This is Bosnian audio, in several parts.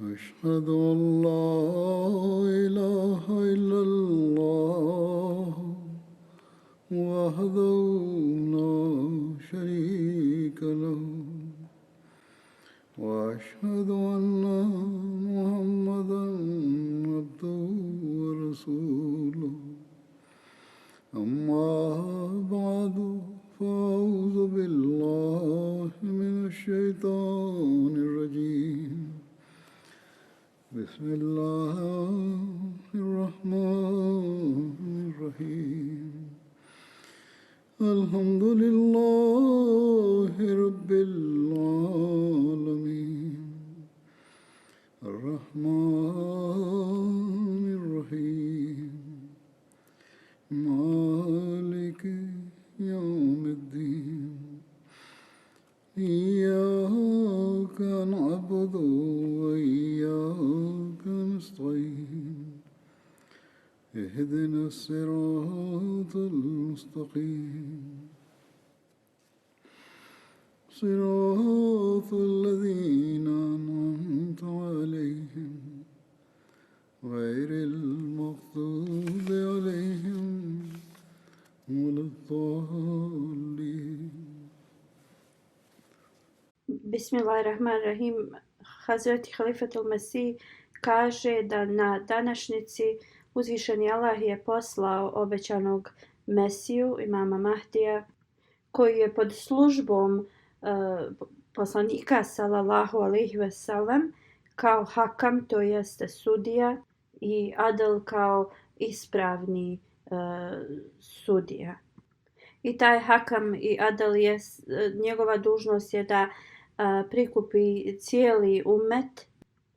أشهد أن لا إله إلا الله وحده لا شريك له وأشهد أن محمدا عبده ورسوله أما بعد فأعوذ بالله من الشيطان الرجيم بسم الله الرحمن الرحيم الحمد لله رب العالمين الرحمن الرحيم مالك يوم الدين إياك نعبد وإياك نستعين اهدنا الصراط المستقيم صراط الذين أنعمت عليهم غير المغضوب عليهم ولا الضالين. Bismillahirrahmanirrahim. Hazreti Halifatul Mesih kaže da na današnjici uzvišeni Allah je poslao obećanog Mesiju, imama Mahdija, koji je pod službom poslanika sallallahu alejhi ve sellem kao hakam, to jeste sudija, i adl kao ispravni sudija. I taj hakam i adl je, njegova dužnost je da prikupi cijeli umet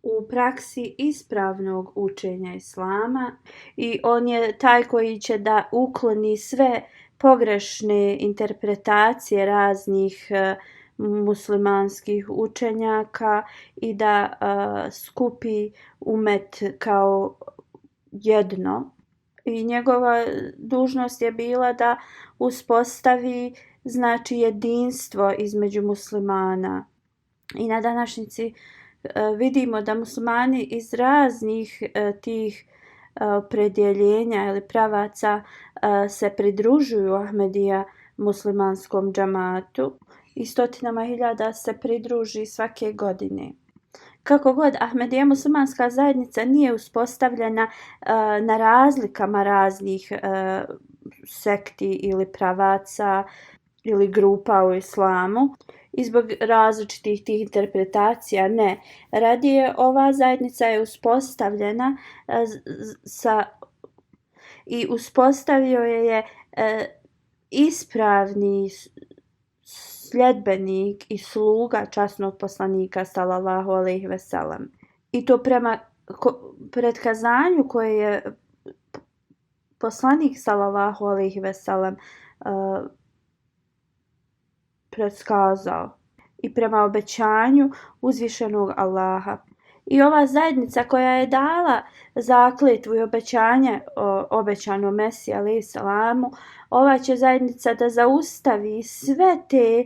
u praksi ispravnog učenja islama, i on je taj koji će da ukloni sve pogrešne interpretacije raznih muslimanskih učenjaka i da skupi umet kao jedno. I njegova dužnost je bila da uspostavi, znači, jedinstvo između muslimana. I na današnjici vidimo da muslimani iz raznih tih opredjeljenja ili pravaca se pridružuju Ahmedija muslimanskom džamatu i stotinama hiljada se pridruži svake godine. Kako god, Ahmedija muslimanska zajednica nije uspostavljena na razlikama raznih sekti ili pravaca ili grupa u islamu i zbog različitih tih interpretacija, ne. Radije ova zajednica je uspostavljena i uspostavio je ispravni sljedbenik i sluga časnog poslanika sallallahu alejhi ve sellem. I to prema predkazanju koje je poslanik sallallahu alejhi ve sellem predskazao i prema obećanju uzvišenog Allaha. I ova zajednica koja je dala zakletvu i obećanje obećanom Mesiji alejhi selamu, ova će zajednica da zaustavi sve te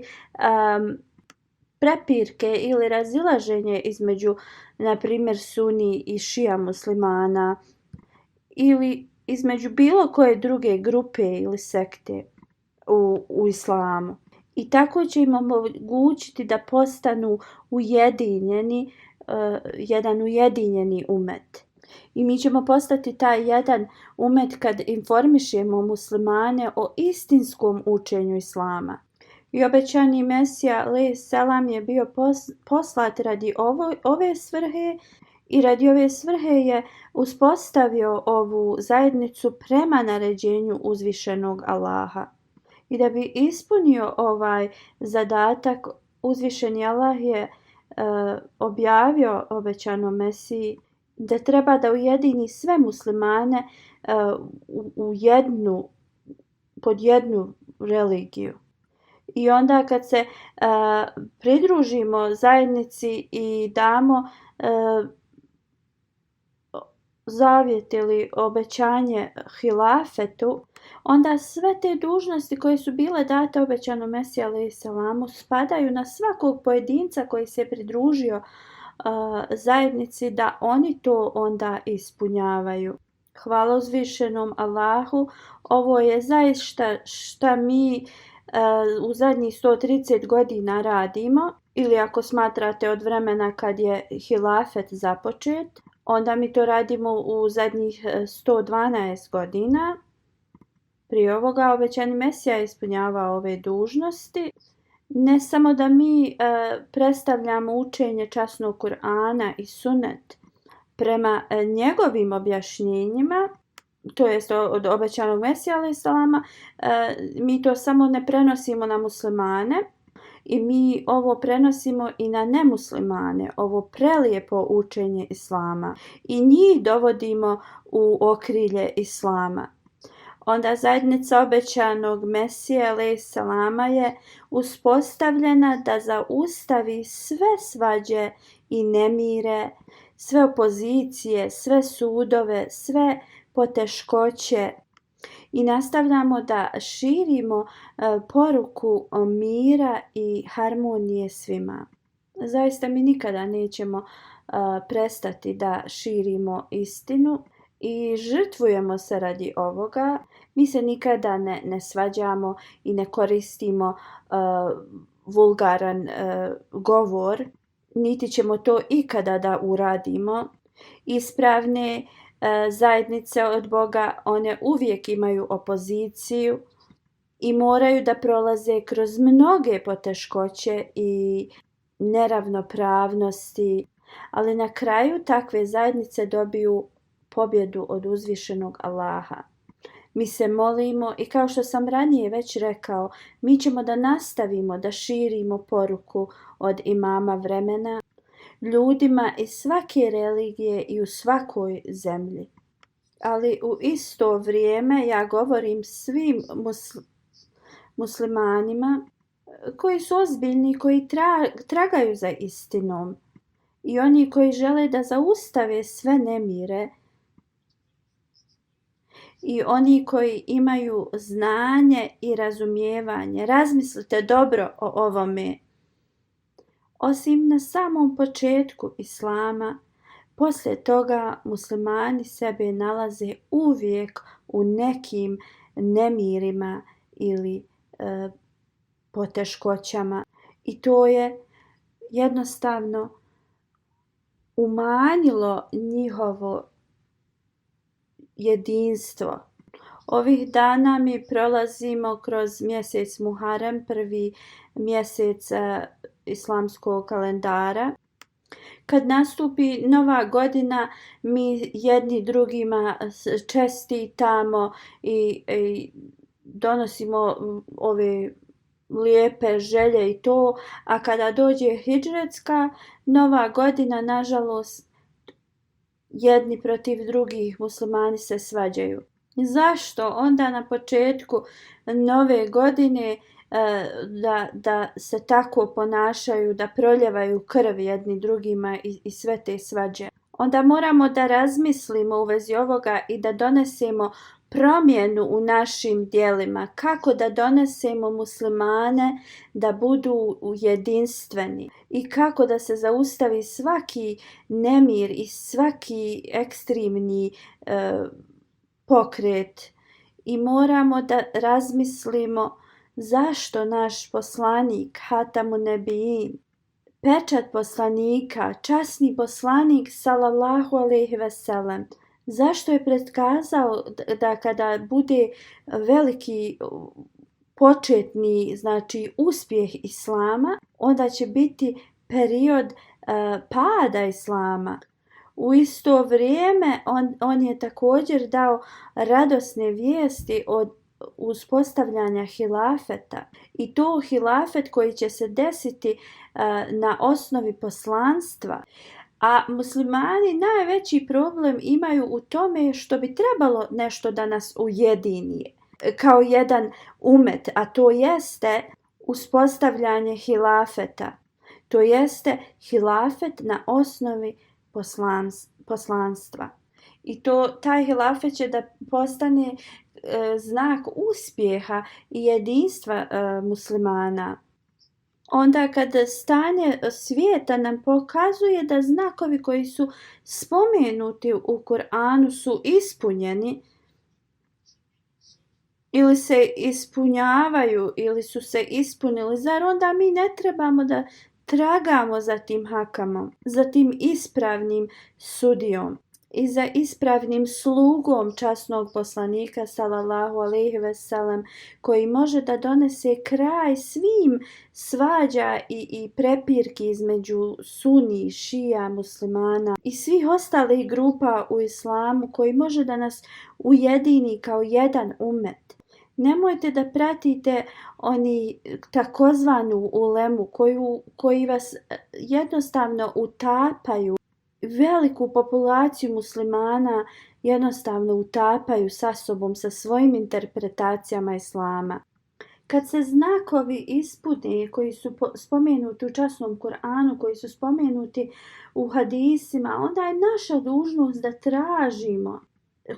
prepirke ili razilaženje između, na primjer, Suni i Šija muslimana ili između bilo koje druge grupe ili sekte u islamu. I tako će im omogućiti da postanu ujedinjeni, jedan ujedinjeni umet. I mi ćemo postati taj jedan umet kad informišemo muslimane o istinskom učenju islama. I obećani Mesija alejhi selam je bio poslat radi ove svrhe, i radi ove svrhe je uspostavio ovu zajednicu prema naređenju uzvišenog Allaha. I da bi ispunio ovaj zadatak, uzvišeni Allah je objavio obećanom Mesiji da treba da ujedini sve muslimane pod jednu religiju. I onda kad se pridružimo zajednici i damo zavjet ili obećanje hilafetu, onda sve te dužnosti koje su bile date obećanom Mesiji alejhi selamu spadaju na svakog pojedinca koji se pridružio zajednici da oni to onda ispunjavaju. Hvala uzvišenom Allahu. Ovo je zaista šta mi u zadnjih 130 godina radimo, ili ako smatrate od vremena kad je hilafet započet, onda mi to radimo u zadnjih 112 godina. Prije ovoga obećani Mesija je ispunjavao ove dužnosti. Ne samo da mi predstavljamo učenje časnog Kur'ana i Sunnet prema njegovim objašnjenjima, to jest od obećanog Mesija alejhi selama, mi to samo ne prenosimo na muslimane i mi ovo prenosimo i na nemuslimane, ovo prelijepo učenje Islama, i njih dovodimo u okrilje Islama. Onda zajednica obećanog Mesija alejhi selama je uspostavljena da zaustavi sve svađe i nemire, sve opozicije, sve sudove, sve poteškoće, i nastavljamo da širimo poruku mira i harmonije svima. Zaista mi nikada nećemo prestati da širimo istinu i žrtvujemo se radi ovoga. Mi se nikada ne svađamo i ne koristimo vulgaran govor, niti ćemo to ikada da uradimo. Ispravne zajednice od Boga, one uvijek imaju opoziciju i moraju da prolaze kroz mnoge poteškoće i neravnopravnosti, ali na kraju takve zajednice dobiju pobjedu od uzvišenog Allaha. Mi se molimo i, kao što sam ranije već rekao, mi ćemo da nastavimo da širimo poruku od imama vremena ljudima iz svake religije i u svakoj zemlji. Ali u isto vrijeme ja govorim svim muslimanima koji su ozbiljni, koji tragaju za istinom, i oni koji žele da zaustave sve nemire, i oni koji imaju znanje i razumijevanje. Razmislite dobro o ovome. Osim na samom početku Islama, poslije toga muslimani sebe nalaze uvijek u nekim nemirima ili poteškoćama, i to je jednostavno umanjilo njihovo jedinstvo. Ovih dana mi prolazimo kroz mjesec Muharem, prvi mjesec islamskog kalendara. Kad nastupi nova godina, mi jedni drugima čestitamo i donosimo ove lijepe želje i to, a kada dođe hidžretska nova godina, nažalost, jedni protiv drugih muslimani se svađaju. Zašto onda na početku nove godine da se tako ponašaju, da proljevaju krv jedni drugima i sve te svađe? Onda moramo da razmislimo u vezi ovoga i da donesemo promjenu u našim djelima, kako da donesemo muslimane da budu jedinstveni i kako da se zaustavi svaki nemir i svaki ekstremni pokret. I moramo da razmislimo zašto naš poslanik Hatamun Nebijin, pečat poslanika, časni poslanik sallallahu alejhi ve sellem, zašto je predkazao da kada bude veliki početni, znači uspjeh Islama, onda će biti period pada Islama. U isto vrijeme on je također dao radosne vijesti od uspostavljanja hilafeta, i to hilafet koji će se desiti na osnovi poslanstva. A muslimani najveći problem imaju u tome što bi trebalo nešto da nas ujedini kao jedan umet, a to jeste uspostavljanje hilafeta. To jeste hilafet na osnovi poslanstva. I taj hilafet će da postane znak uspjeha i jedinstva muslimana. onda kada stanje svijeta nam pokazuje da znakovi koji su spomenuti u Kur'anu su ispunjeni ili se ispunjavaju ili su se ispunili, zar onda mi ne trebamo da tragamo za tim hakamom, za tim ispravnim sudijom i za ispravnim slugom časnog poslanika sallallahu alejhi ve sellem, koji može da donese kraj svim svađa i prepirki između suni, šija, muslimana i svih ostalih grupa u islamu, koji može da nas ujedini kao jedan umet. Nemojte da pratite oni takozvanu ulemu koji vas jednostavno utapaju. Veliku populaciju muslimana jednostavno utapaju sa sobom, sa svojim interpretacijama islama. Kad se znakovi ispune koji su spomenuti u časnom Kur'anu, koji su spomenuti u hadisima, onda je naša dužnost da tražimo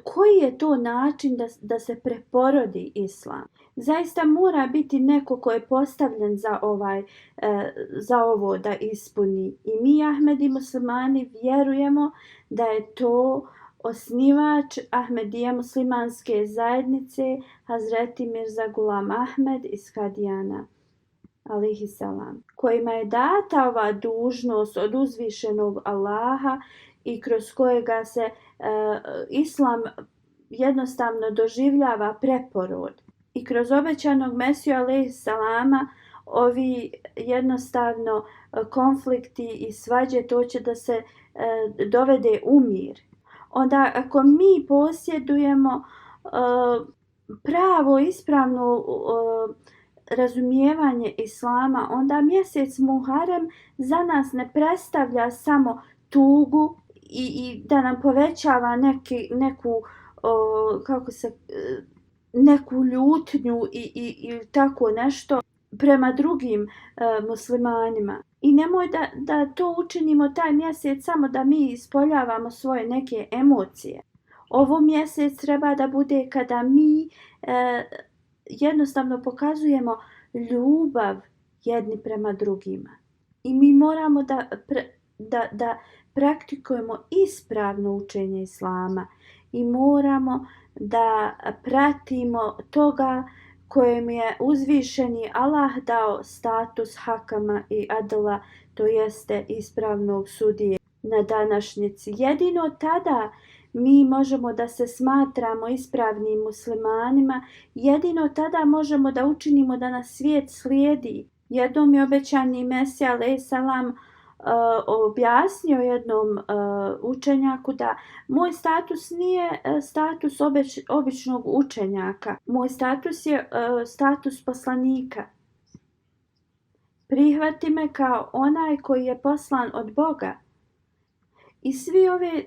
koji je to način da se preporodi islam. Zaista mora biti neko ko je postavljen za ovo da ispuni. I mi Ahmedi muslimani vjerujemo da je to osnivač Ahmedija muslimanske zajednice Hazreti Mirza Gulam Ahmed iz Kadijana alejhi selam, kojima je data ova dužnost od uzvišenog Allaha i kroz kojega se islam jednostavno doživljava preporod. I kroz obećanog Mesiju alejhi selama ovi jednostavno konflikti i svađe to će da se dovede u mir. Onda ako mi posjedujemo pravo ispravno razumijevanje islama, onda mjesec Muharem za nas ne predstavlja samo tugu i da nam povećava neku ljutnju i tako nešto prema drugim muslimanima. I nemoj da to učinimo taj mjesec samo da mi ispoljavamo svoje neke emocije. Ovo mjesec treba da bude kada mi jednostavno pokazujemo ljubav jedni prema drugima. I mi moramo da praktikujemo ispravno učenje islama i moramo da pratimo toga kojem je uzvišeni Allah dao status hakama i adla, to jeste ispravnog sudije na današnjici. Jedino tada mi možemo da se smatramo ispravnim muslimanima, jedino tada možemo da učinimo da nas svijet slijedi. Jednom je obećani Mesija alejhi selam objasnio jednom učenjaku da moj status nije status običnog učenjaka. Moj status je status poslanika. Prihvati me kao onaj koji je poslan od Boga. I svi ove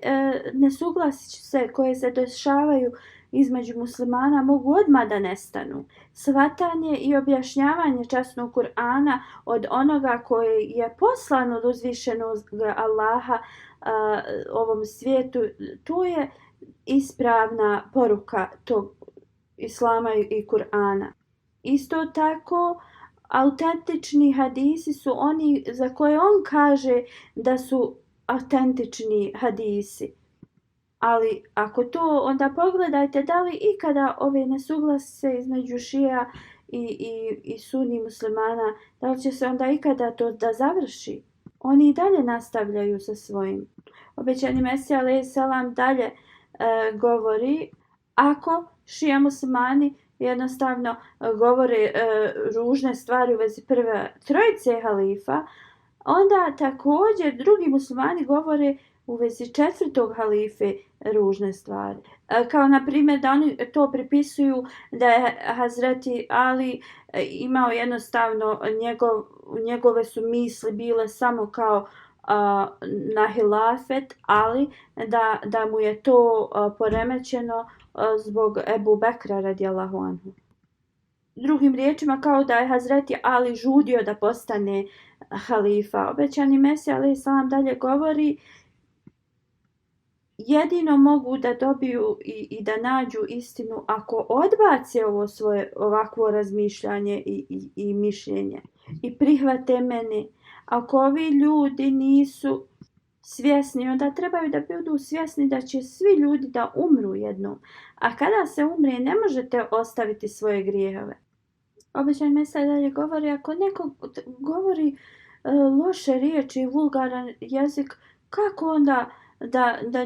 nesuglasice koje se dešavaju između muslimana mogu odmah da nestanu. Svatanje i objašnjavanje časnog Kur'ana od onoga koji je poslan od uzvišenog Allaha ovom svijetu, to je ispravna poruka tog islama i Kur'ana. Isto tako, autentični hadisi su oni za koje on kaže da su autentični hadisi. Ali ako to, onda pogledajte da li ikada ove nesuglasice između šija i sunni muslimana, da li će se onda ikada to da završi. Oni i dalje nastavljaju sa svojim. Obećani Mesija alejhi selam dalje govori, ako šija muslimani jednostavno govore ružne stvari u vezi prve trojice halifa, onda također drugi muslimani govore u vezi četvrtog halife ružne stvari. Kao na primjer da oni to pripisuju da je Hazreti Ali imao jednostavno njegove su misli bile samo kao na hilafet, ali da mu je to poremećeno zbog Ebu Bekra radijallahu anhu. Drugim riječima, kao da je Hazreti Ali žudio da postane halifa. Obećani Mesija alejhi selam dalje govori, jedino mogu da dobiju i da nađu istinu ako odbace ovo svoje ovakvo razmišljanje i mišljenje i prihvate mene. Ako ovi ljudi nisu svjesni, onda trebaju da budu svjesni da će svi ljudi da umru jednom. A kada se umre, ne možete ostaviti svoje grijehove. Obećani Mesija dalje govori, ako neko govori loše riječi i vulgaran jezik, kako onda da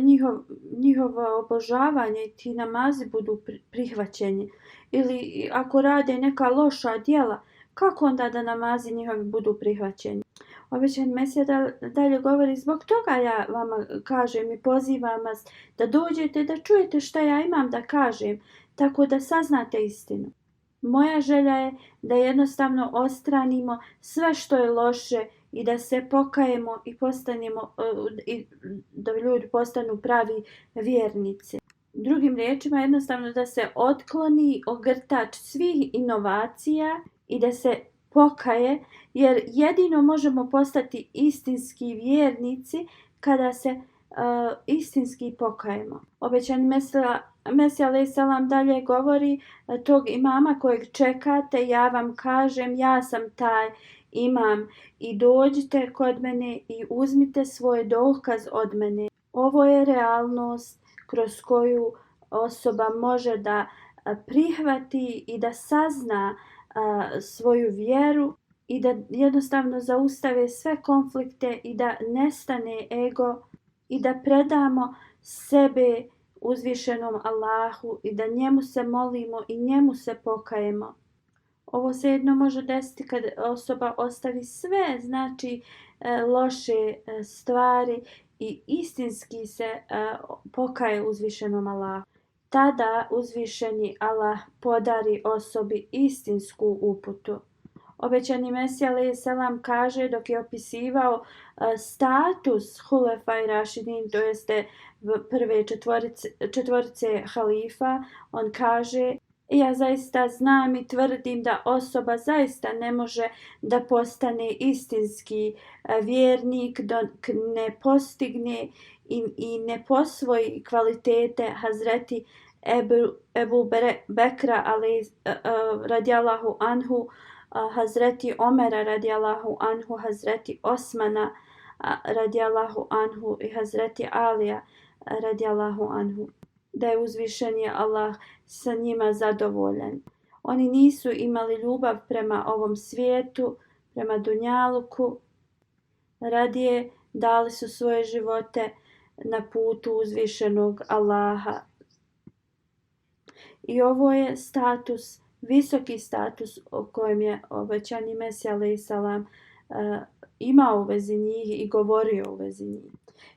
njihovo obožavanje i ti namazi budu prihvaćeni? Ili ako rade neka loša djela, kako onda da namazi njihovi budu prihvaćeni? Obećani Mesija dalje govori, zbog toga ja vama kažem i pozivam vas da dođete da čujete šta ja imam da kažem, tako da saznate istinu. Moja želja je da jednostavno odstranimo sve što je loše i da se pokajemo i postanemo, i da ljudi postanu pravi vjernici. Drugim riječima, jednostavno da se otkloni ogrtač svih inovacija i da se pokaje, jer jedino možemo postati istinski vjernici kada se istinski pokajemo. Obećani Mesija alejhi selam dalje govori, tog imama kojeg čekate, ja vam kažem, ja sam taj imam i dođite kod mene i uzmite svoj dokaz od mene. Ovo je realnost kroz koju osoba može da prihvati i da sazna svoju vjeru i da jednostavno zaustave sve konflikte i da nestane ego i da predamo sebe uzvišenom Allahu i da njemu se molimo i njemu se pokajemo. Ovo se jedno može desiti kad osoba ostavi sve, znači loše stvari i istinski se pokaje uzvišenom Allahu. Tada uzvišeni Allah podari osobi istinsku uputu. Obećani Mesija alejhi selam kaže dok je opisivao status Hulefaj Rašidin, to jeste prve četvorice halifa, on kaže: ja zaista znam i tvrdim da osoba zaista ne može da postane istinski vjernik dok ne postigne i ne posvoji kvalitete Hazreti Ebu Bekra radijallahu anhu, Hazreti Omera radijallahu anhu, Hazreti Osmana radijallahu anhu i Hazreti Alija radijallahu anhu. Da je uzvišeni Allah sa njima zadovoljan. Oni nisu imali ljubav prema ovom svijetu, prema dunjaluku. Radije dali su svoje živote na putu uzvišenog Allaha. I ovo je status, visoki status o kojem je obećani Mesija alejhi selam imao u vezi njih i govorio u vezi njih.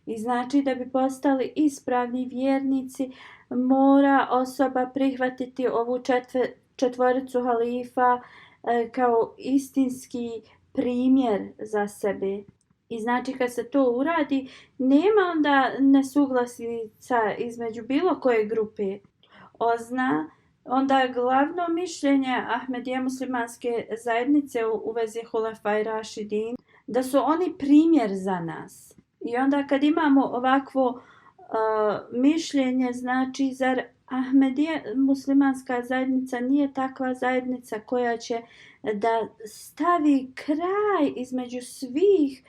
I znači da bi postali ispravni vjernici, mora osoba prihvatiti ovu četvoricu halifa kao istinski primjer za sebe. I znači kad se to uradi, nema onda nesuglasica između bilo koje grupe. Onda glavno mišljenje Ahmedije muslimanske zajednice u vezi Hulefaj Rašidin, da su oni primjer za nas. I onda kad imamo ovakvo mišljenje, znači zar Ahmedije muslimanska zajednica nije takva zajednica koja će da stavi kraj između svih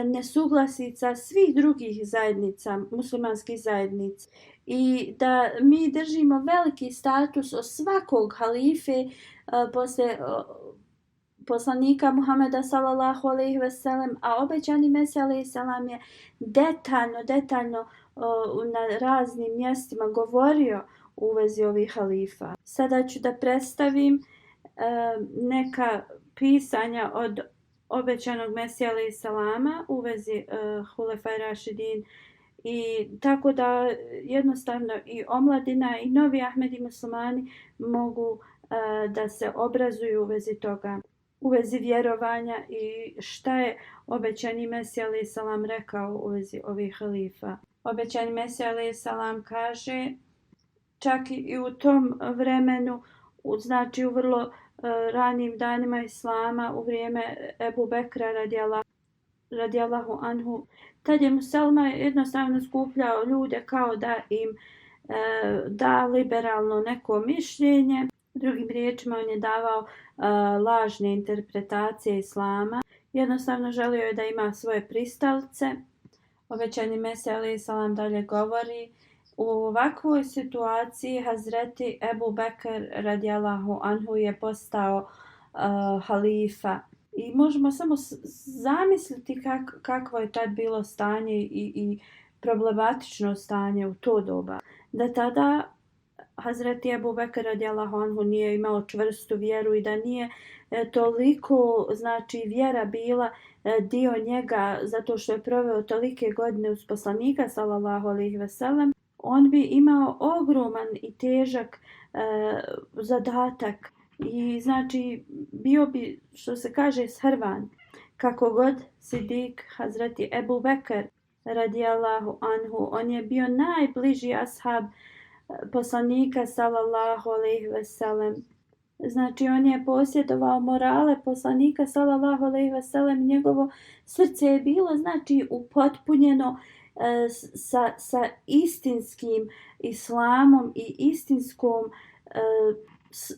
nesuglasica svih drugih zajednica, muslimanskih zajednica. I da mi držimo veliki status od svakog halife posle poslanika Muhameda sallallahu alejhi ve sellem, a obećani Mesija alejhi selam je detaljno na raznim mjestima govorio u vezi ovih halifa. Sada ću da predstavim neka pisanja od obećanog Mesija alejhi selama u vezi Hulefaj Rašidin, i tako da jednostavno i omladina i novi Ahmedi muslimani mogu da se obrazuju u vezi toga, u vezi vjerovanja i šta je obećani Mesija alejhi selam rekao u vezi ovih halifa. Obećani Mesija alejhi selam kaže, čak i u tom vremenu, znači u vrlo ranim danima Islama, u vrijeme Ebu Bekra radijallahu, radijallahu anhu, tad je Muselma jednostavno skupljao ljude kao da im da liberalno neko mišljenje. Drugim riječima, on je davao lažne interpretacije islama. Jednostavno želio je da ima svoje pristalice. Obećani Mesija alejhi selam dalje govori: u ovakvoj situaciji Hazreti Ebu Bekr radijallahu anhu je postao halifa. I možemo samo zamisliti kakvo je tad bilo stanje i problematično stanje u to doba. Da tada Hazreti Ebu Bekr radijallahu anhu nije imao čvrstu vjeru i da nije toliko, znači, vjera bila dio njega zato što je proveo tolike godine uz poslanika sallallahu alejhi ve sellem, on bi imao ogroman i težak zadatak i znači bio bi, što se kaže, shrvan. Kako god Sidik Hazreti Ebu Bekr radijallahu anhu, on je bio najbliži ashab poslanika sallallahu alejhi ve sellem. Znači, on je posjedovao morale poslanika sallallahu alejhi ve sellem. Njegovo srce je bilo, znači, upotpunjeno sa istinskim islamom i istinskom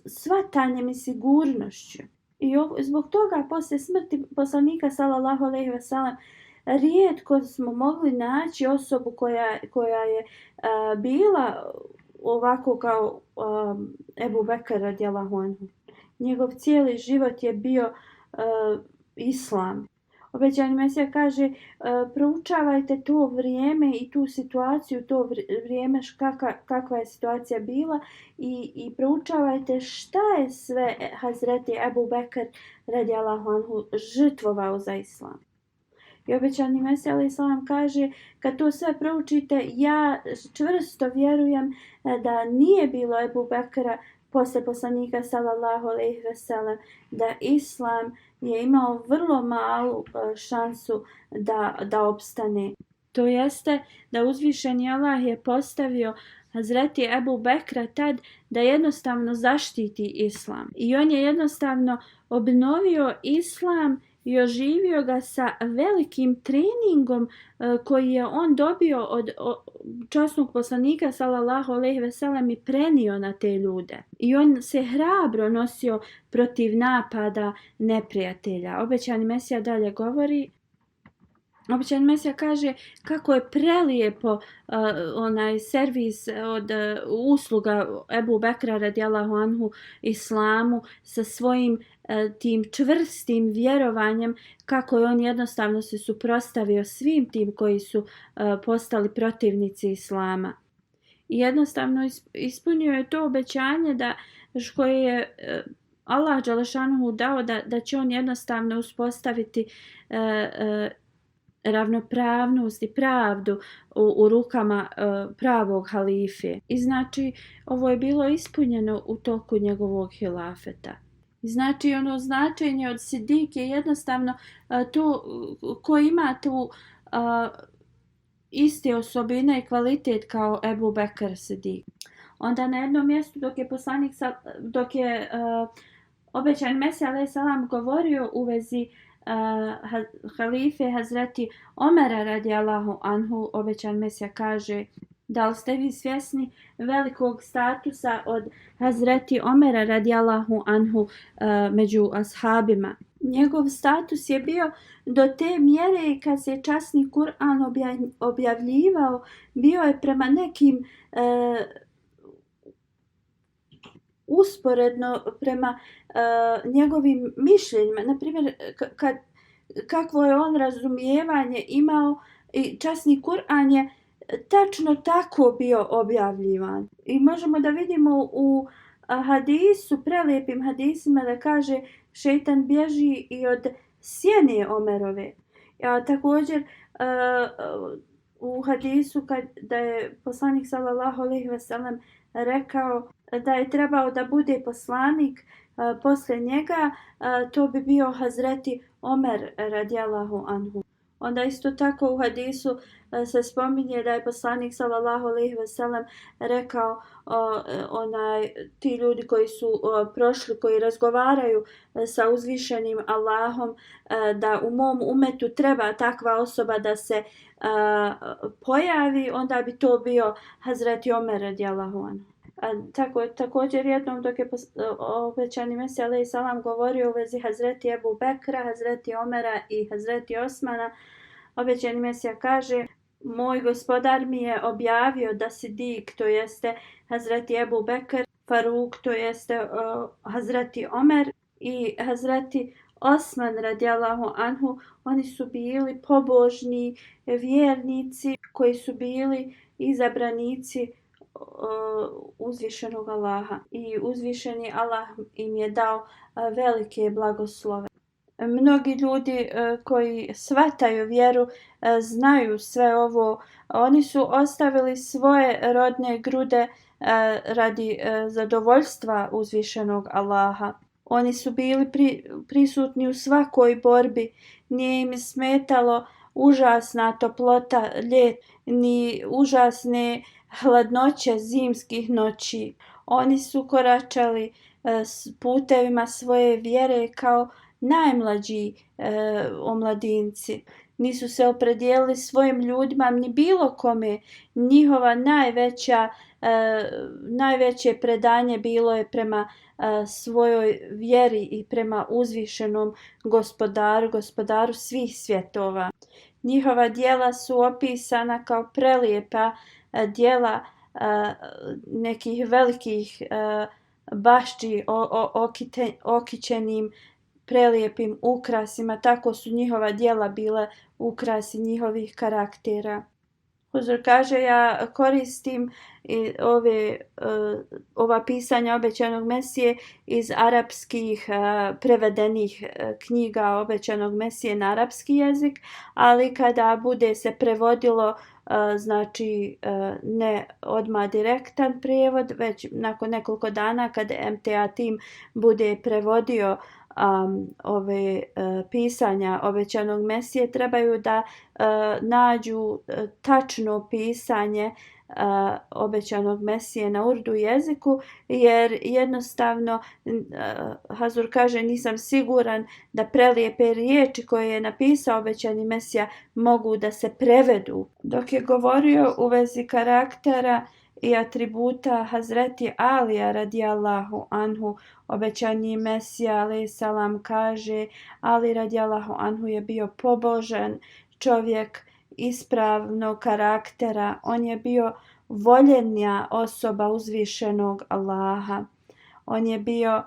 shvatanjem i sigurnošću. I zbog toga poslije smrti poslanika sallallahu alejhi ve sellem rijetko smo mogli naći osobu koja je bila ovako kao Ebu Bekr radijallahu anhu. Njegov cijeli život je bio islam. Obećani Mesija kaže: proučavajte to vrijeme i tu situaciju, to vrijeme kakva je situacija bila i proučavajte šta je sve Hazreti Ebu Bekr radijallahu anhu žrtvovao za islam. I obećani Mesija alejhi selam kaže: kad to sve proučite, ja čvrsto vjerujem da nije bilo Ebu Bekra posle poslanika sallallahu alejhi ve sellem, da islam je imao vrlo malu šansu da opstane. To jeste da uzvišeni Allah je postavio Hazreti Ebu Bekra tad da jednostavno zaštiti islam. I on je jednostavno obnovio islam i oživio ga sa velikim treningom koji je on dobio od časnog poslanika sallallahu alejhi ve sellem i prenio na te ljude. I on se hrabro nosio protiv napada neprijatelja. Obećani Mesija dalje govori: obećani Mesija kaže kako je prelijepo onaj servis od usluga Ebu Bekra radijallahu anhu islamu sa svojim tim čvrstim vjerovanjem, kako je on jednostavno se suprotstavio svim tim koji su postali protivnici islama. I jednostavno ispunio je to obećanje koje je Allah dželešanuhu dao da će on jednostavno uspostaviti ravnopravnost i pravdu u rukama pravog halife. I znači ovo je bilo ispunjeno u toku njegovog hilafeta. I znači ono značenje od Sidik je jednostavno to ko ima tu iste osobine i kvalitet kao Ebu Bekr Sidik. Onda na jednom mjestu dok je obećani Mesija alejhi selam govorio u vezi halife Hazreti Omera radijallahu anhu, obećani Mesija kaže: da li ste vi svjesni velikog statusa od Hazreti Omera radijallahu anhu među ashabima? Njegov status je bio do te mjere kad se časni Kur'an objavljivao, bio je prema nekim usporedno prema njegovim mišljenjima. Naprimjer, kakvo je on razumijevanje imao, i časni Kur'an je tačno tako bio objavljivan. I možemo da vidimo u hadisu, prelijepim hadisima, da kaže: šejtan bježi i od sjene Omerove. Također u hadisu da je poslanik sallallahu alejhi ve sellem rekao da je trebao da bude poslanik posle njega, to bi bio Hazreti Omer radijallahu anhu. Onda isto tako u hadisu se spominje da je poslanik sallallahu alejhi ve sellem rekao ti ljudi koji su prošli, koji razgovaraju sa uzvišenim Allahom, da u mom umetu treba takva osoba da se pojavi, onda bi to bio Hazreti Omer radijallahu anhu. Također jednom dok je obećani Mesija alejhi salam govorio u vezi Hazreti Ebu Bekra, Hazreti Omera i Hazreti Osmana, obećani Mesija kaže: moj gospodar mi je objavio da Sidik, to jeste Hazreti Ebu Bekr, Faruk, to jeste Hazreti Omer i Hazreti Osman radijallahu anhu, oni su bili pobožni vjernici koji su bili izabranici uzvišenog Allaha i uzvišeni Allah im je dao velike blagoslove. Mnogi ljudi koji shvataju vjeru znaju sve ovo. Oni su ostavili svoje rodne grude radi zadovoljstva uzvišenog Allaha. Oni su bili prisutni u svakoj borbi. Nije im smetalo užasna toplota ljeta, ni užasne hladnoće zimskih noći. Oni su koračali putevima svoje vjere kao najmlađi omladinci. Nisu se opredijelili svojim ljudima ni bilo kome. Njihova najveće predanje bilo je prema svojoj vjeri i prema uzvišenom gospodaru svih svjetova. Njihova djela su opisana kao prelijepa djela nekih velikih bašči okićenim prelijepim ukrasima. Tako su njihova djela bile ukrasi njihovih karaktera. Huzur kaže: ja koristim ova pisanja obećanog Mesije iz arapskih prevedenih knjiga obećanog Mesije na arapski jezik, ali kada bude se prevodilo, znači ne odmah direktan prijevod, već nakon nekoliko dana kada MTA tim bude prevodio ove pisanja obećanog Mesije, trebaju da nađu tačno pisanje obećanog Mesije na urdu jeziku, jer jednostavno Hazur kaže: nisam siguran da prelijepe riječi koje je napisao obećani Mesija mogu da se prevedu. Dok je govorio u vezi karaktera i atributa Hazreti Alija radijallahu anhu, obećani Mesija alejhi salam kaže: Ali radijallahu anhu je bio pobožan čovjek ispravnog karaktera. On je bio voljenja osoba uzvišenog Allaha. On je bio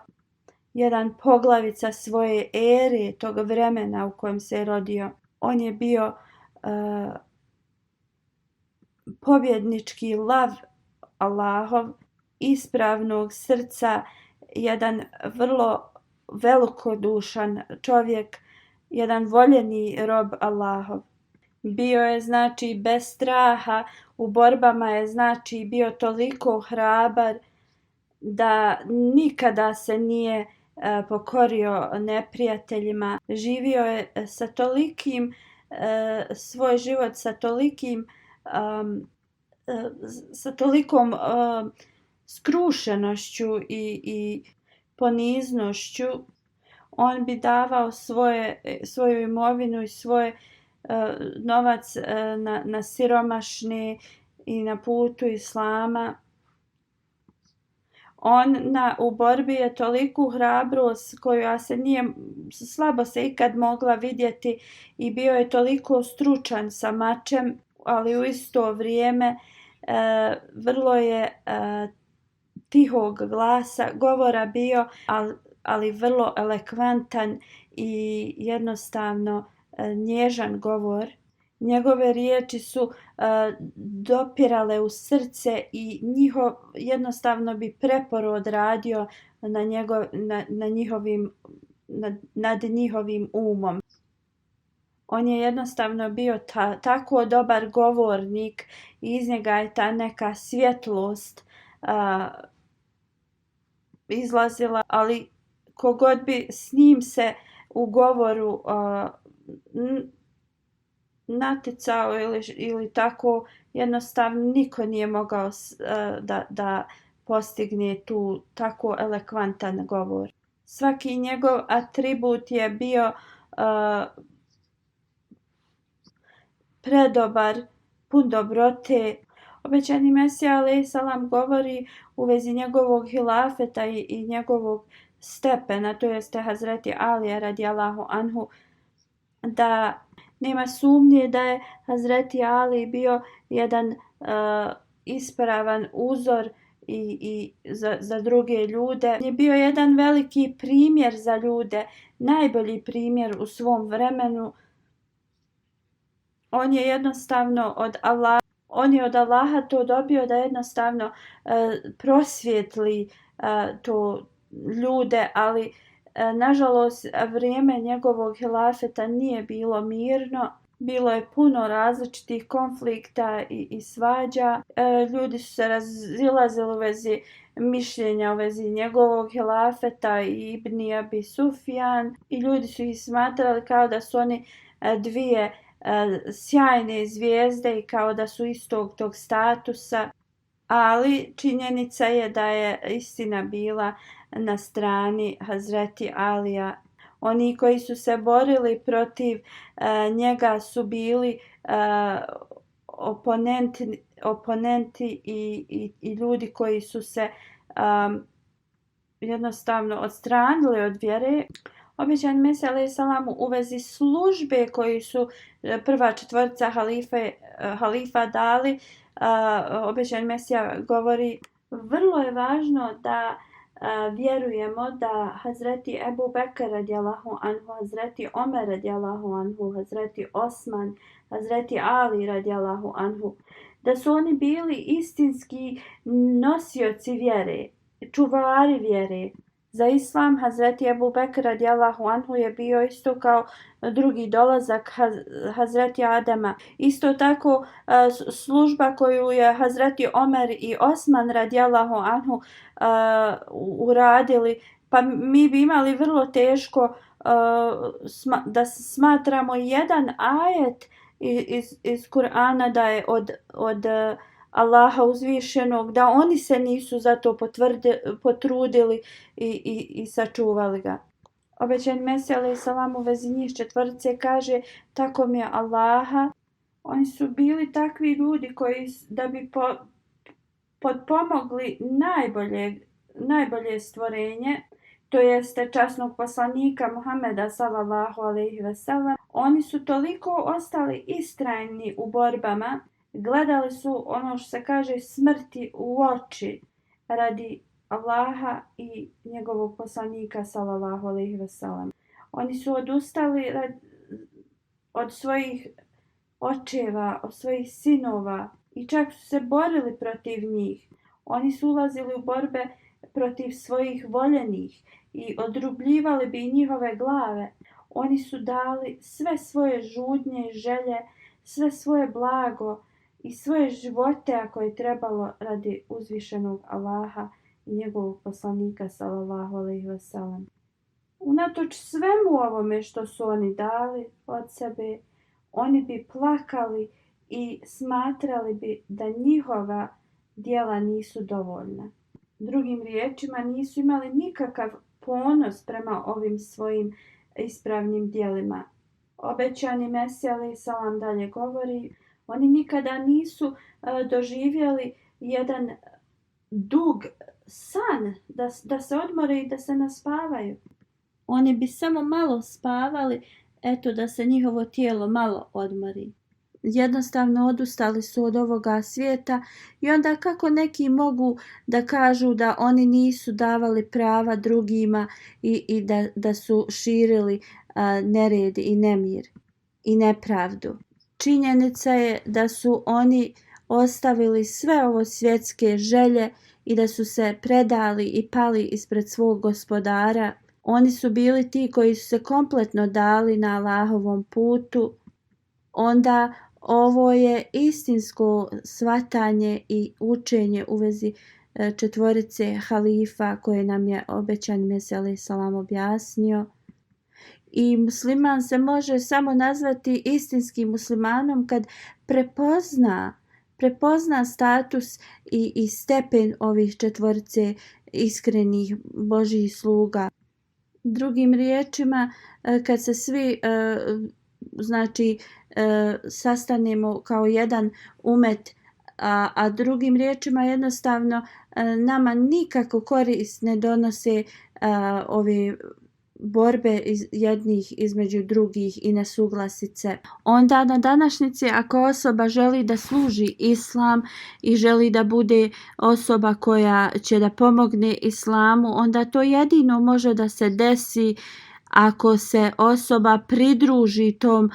jedan poglavica svoje ere, tog vremena u kojem se rodio. On je bio pobjednički lav Allahov, ispravnog srca, jedan vrlo velikodušan čovjek, jedan voljeni rob Allahov. Bio je znači bez straha, u borbama je znači bio toliko hrabar da nikada se nije pokorio neprijateljima. Živio je sa tolikim, svoj život sa tolikom skrušenošću i poniznošću. On bi davao svoju imovinu i svoj novac na siromašne i na putu islama. U borbi je toliku hrabrost koja se nije slabo se ikad mogla vidjeti i bio je toliko stručan sa mačem, ali u isto vrijeme vrlo je tihog glasa, govora bio, ali vrlo elekvantan i jednostavno nježan govor. Njegove riječi su dopirale u srce i jednostavno bi preporod radio nad njihovim umom. On je jednostavno bio tako dobar govornik i iz njega je ta neka svjetlost izlazila, ali kogod bi s njim se u govoru natjecao ili tako, jednostavno niko nije mogao da postigne tu tako elekvantan govor. Svaki njegov atribut je bio predobar, pun dobrote. Obećani Mesija alejhi selam govori u vezi njegovog hilafeta i njegovog stepena, to jeste Hazreti Alija radijallahu anhu, da nema sumnje da je Hazreti Ali bio jedan ispravan uzor i za druge ljude. Je bio jedan veliki primjer za ljude, najbolji primjer u svom vremenu. On je jednostavno od Allaha to dobio da jednostavno prosvijetli to ljude, ali nažalost vrijeme njegovog hilafeta nije bilo mirno. Bilo je puno različitih konflikta i svađa. Ljudi su se razilazili u vezi mišljenja u vezi njegovog hilafeta i Ibn Abi Sufjan. I ljudi su ih smatrali kao da su oni dvije sjajne zvijezde i kao da su istog tog statusa. Ali činjenica je da je istina bila na strani Hazreti Alija. Oni koji su se borili protiv njega su bili oponenti i ljudi koji su se jednostavno odstranili od vjere. Obećani Mesija alejhi selam u vezi službe koju su prva četvorica halifa dali, obećani Mesija govori: vrlo je važno da vjerujemo da Hazreti Ebu Bekr radijallahu anhu, Hazreti Omer radijallahu anhu, Hazreti Osman, Hazreti Ali radijallahu anhu, da su oni bili istinski nosioci vjere, čuvari vjere. Za islam Hazreti Ebu Bekr radijallahu anhu je bio isto kao drugi dolazak Hazreti Adama. Isto tako služba koju je Hazreti Omer i Osman radijallahu anhu uradili, pa mi bi imali vrlo teško da smatramo jedan ajet iz Kur'ana da je od Allaha uzvišenog, da oni se nisu za to potrudili i sačuvali ga. Obećani Mesija alejhi selam u vezi njih četvorice kaže: tako mi je Allaha, oni su bili takvi ljudi koji da bi potpomogli najbolje stvorenje, to jeste časnog poslanika Muhameda sallallahu alejhi ve sellem. Oni su toliko ostali istrajni u borbama, gledali su ono što se kaže smrti u oči radi Allaha i njegovog poslanika sallallahu alejhi ve sellem. Oni su odustali od svojih očeva, od svojih sinova i čak su se borili protiv njih. Oni su ulazili u borbe protiv svojih voljenih i odrubljivali bi njihove glave. Oni su dali sve svoje žudnje i želje, sve svoje blago i svoje živote ako je trebalo radi uzvišenog Allaha i njegovog poslanika sallallahu alejhi ve sellem. Unatoč svemu ovome što su oni dali od sebe, oni bi plakali i smatrali bi da njihova djela nisu dovoljna. Drugim riječima, nisu imali nikakav ponos prema ovim svojim ispravnim djelima. Obećani Mesija alejhi selam dalje govori: oni nikada nisu doživjeli jedan dug san, da se odmore i da se naspavaju. Oni bi samo malo spavali, eto da se njihovo tijelo malo odmori. Jednostavno odustali su od ovoga svijeta i onda kako neki mogu da kažu da oni nisu davali prava drugima i da su širili nered i nemir i nepravdu. Činjenica je da su oni ostavili sve ovo svjetske želje i da su se predali i pali ispred svog gospodara. Oni su bili ti koji su se kompletno dali na Allahovom putu. Onda ovo je istinsko shvatanje i učenje u vezi četvorice halifa koje nam je obećani Mesija alejhi selam objasnio. I musliman se može samo nazvati istinskim muslimanom kad prepozna status i stepen ovih četvorce iskrenih Božjih sluga. Drugim riječima, kad se svi sastanemo kao jedan umet, a drugim riječima jednostavno nama nikako korist ne donose ove borbe jednih između drugih i nesuglasice. Onda na današnjici ako osoba želi da služi islam i želi da bude osoba koja će da pomogne islamu, onda to jedino može da se desi ako se osoba pridruži tom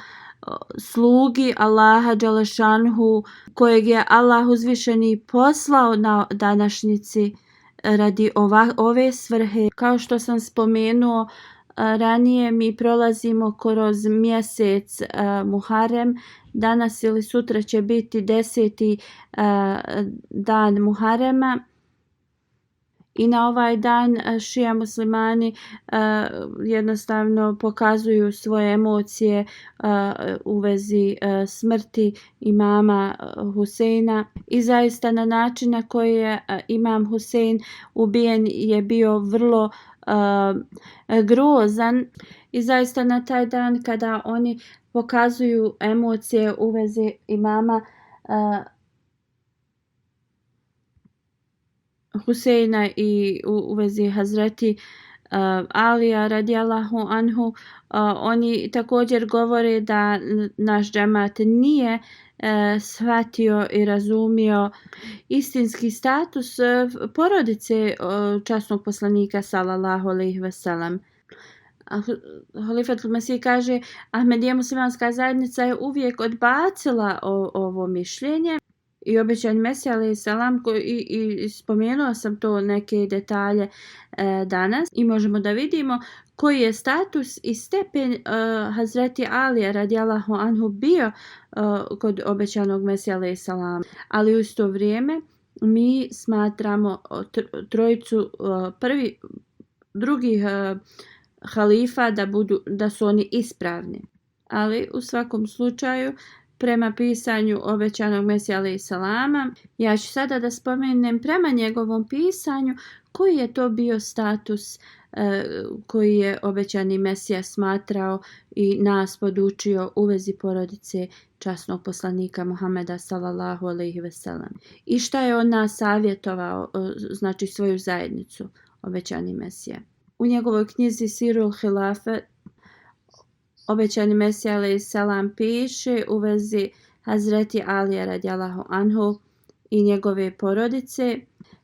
slugi Allaha dželešanhu kojeg je Allah uzvišeni poslao na današnjici radi ove svrhe. Kao što sam spomenuo ranije, mi prolazimo kroz mjesec Muharrem. Danas ili sutra će biti 10. dan Muharrema. I na ovaj dan šija muslimani jednostavno pokazuju svoje emocije u vezi smrti imama Huseina. I zaista na način na koji je imam Husein ubijen je bio vrlo grozan. I zaista na taj dan kada oni pokazuju emocije u vezi imama Huseina i u vezi Hazreti Alija radijallahu anhu, oni također govore da naš džemat nije shvatio i razumio istinski status porodice časnog poslanika sallallahu alejhi ve sellem. Halifatul Mesih kaže, Ahmedija muslimanska zajednica je uvijek odbacila ovo mišljenje. I obećani Mesija alejhi selam i spomenuo sam to neke detalje danas i možemo da vidimo koji je status i stepen Hazreti Alija radijallahu anhu bio kod obećanog Mesija alejhi selam. Ali u isto vrijeme mi smatramo trojicu drugih halifa da su oni ispravni. Ali u svakom slučaju prema pisanju obećanog Mesija alejhi selama, ja ću sada da spomenem prema njegovom pisanju koji je to bio status koji je obećani Mesija smatrao i nas podučio u vezi porodice časnog poslanika Muhameda sallallahu alejhi ve sellem. I šta je on nas savjetovao, znači svoju zajednicu, obećani Mesija. U njegovoj knjizi Sirul Hilafe obećani Mesija alejhi selam piše u vezi Hazreti Alija radijallahu anhu i njegove porodice.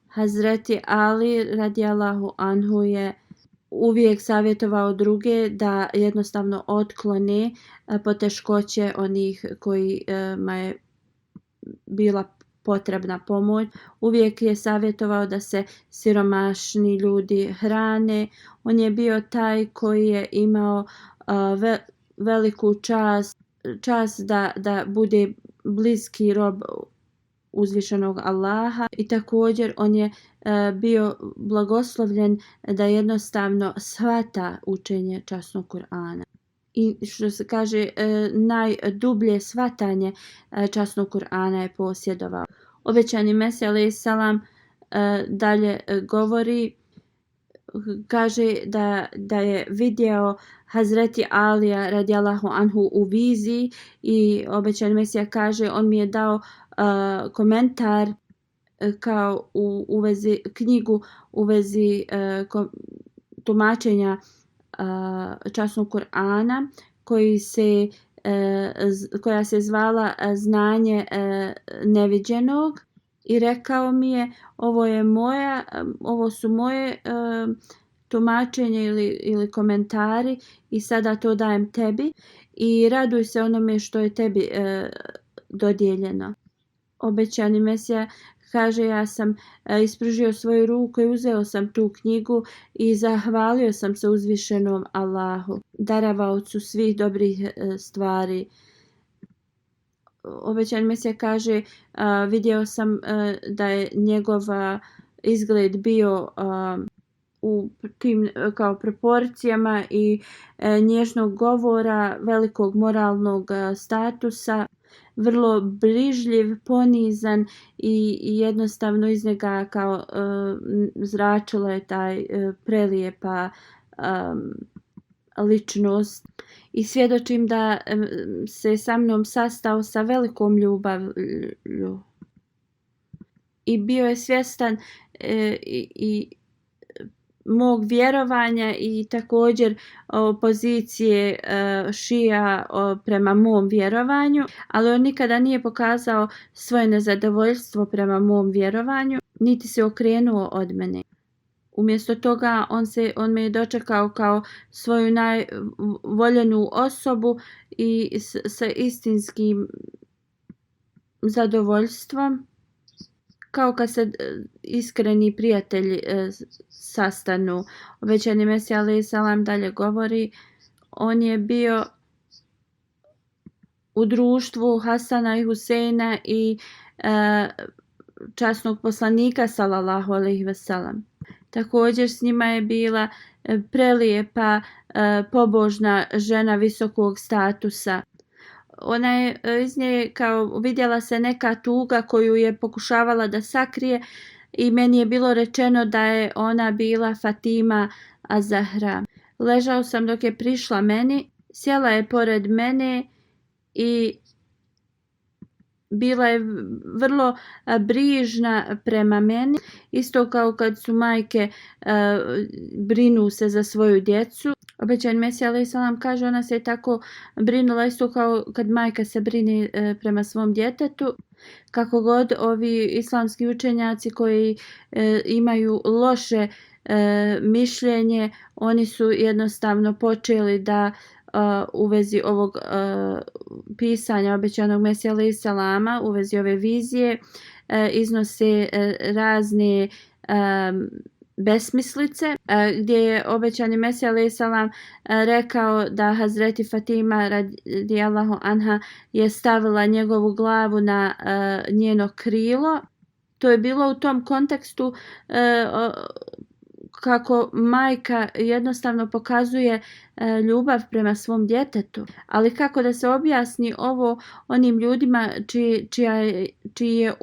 Hazreti Ali radijallahu anhu je uvijek savjetovao druge da jednostavno otklone poteškoće onih kojima je bila potrebna pomoć. Uvijek je savjetovao da se siromašni ljudi hrane. On je bio taj koji je imao veliku čast da bude bliski rob uzvišenog Allaha i također on je bio blagoslovljen da jednostavno shvata učenje časnog Kur'ana. I što se kaže, najdublje shvatanje časnog Kur'ana je posjedovao. Obećani Mesija alejhi selam dalje govori, kaže da je vidio Hazreti Alija radijallahu anhu u viziji i obećani Mesija kaže on mi je dao komentar kao u vezi knjigu u vezi tumačenja časnog Kur'ana koja se zvala Znanje neviđenog i rekao mi je ovo su moje tumačenje ili komentari i sada to dajem tebi i raduj se onome što je tebi dodijeljeno. Obećani Mesija kaže ja sam ispružio svoju ruku i uzeo sam tu knjigu i zahvalio sam se uzvišenom Allahu, daravaocu svih dobrih stvari. Obećani Mesija kaže vidio sam da je njegov izgled bio u tim kao proporcijama i nježnog govora, velikog moralnog statusa, vrlo brižljiv, ponizan i jednostavno iz njega kao zračila je taj prelijepa ličnost. I svjedočim da se sa mnom sastao sa velikom ljubavlju. I bio je svjestan i mog vjerovanja i također pozicije šija prema mom vjerovanju, ali on nikada nije pokazao svoje nezadovoljstvo prema mom vjerovanju, niti se okrenuo od mene. Umjesto toga on me je dočekao kao svoju najvoljenu osobu i sa istinskim zadovoljstvom, kao kad se iskreni prijatelji sastanu. Obećani Mesija alejhi selam dalje govori, on je bio u društvu Hasana i Huseina i časnog poslanika sallallahu alejhi ve sellem. Također s njima je bila prelijepa, pobožna žena visokog statusa. Ona je iz nje kao vidjela se neka tuga koju je pokušavala da sakrije i meni je bilo rečeno da je ona bila Fatima az-Zahra. Ležao sam dok je prišla meni, sjela je pored mene i bila je vrlo brižna prema meni, isto kao kad su majke brinu se za svoju djecu. Obećani Mesija alejhi selam kaže, ona se je tako brinula isto kao kad majka se brini prema svom djetetu. Kako god ovi islamski učenjaci koji imaju loše mišljenje, oni su jednostavno počeli da u vezi ovog pisanja obećanog Mesija alejhi selama, u vezi ove vizije, iznose razne besmislice, gdje je obećani Mesija alejhi selam rekao da Hazreti Fatima radijallahu anha je stavila njegovu glavu na njeno krilo. To je bilo u tom kontekstu kako majka jednostavno pokazuje ljubav prema svom djetetu. Ali kako da se objasni ovo onim ljudima čiji je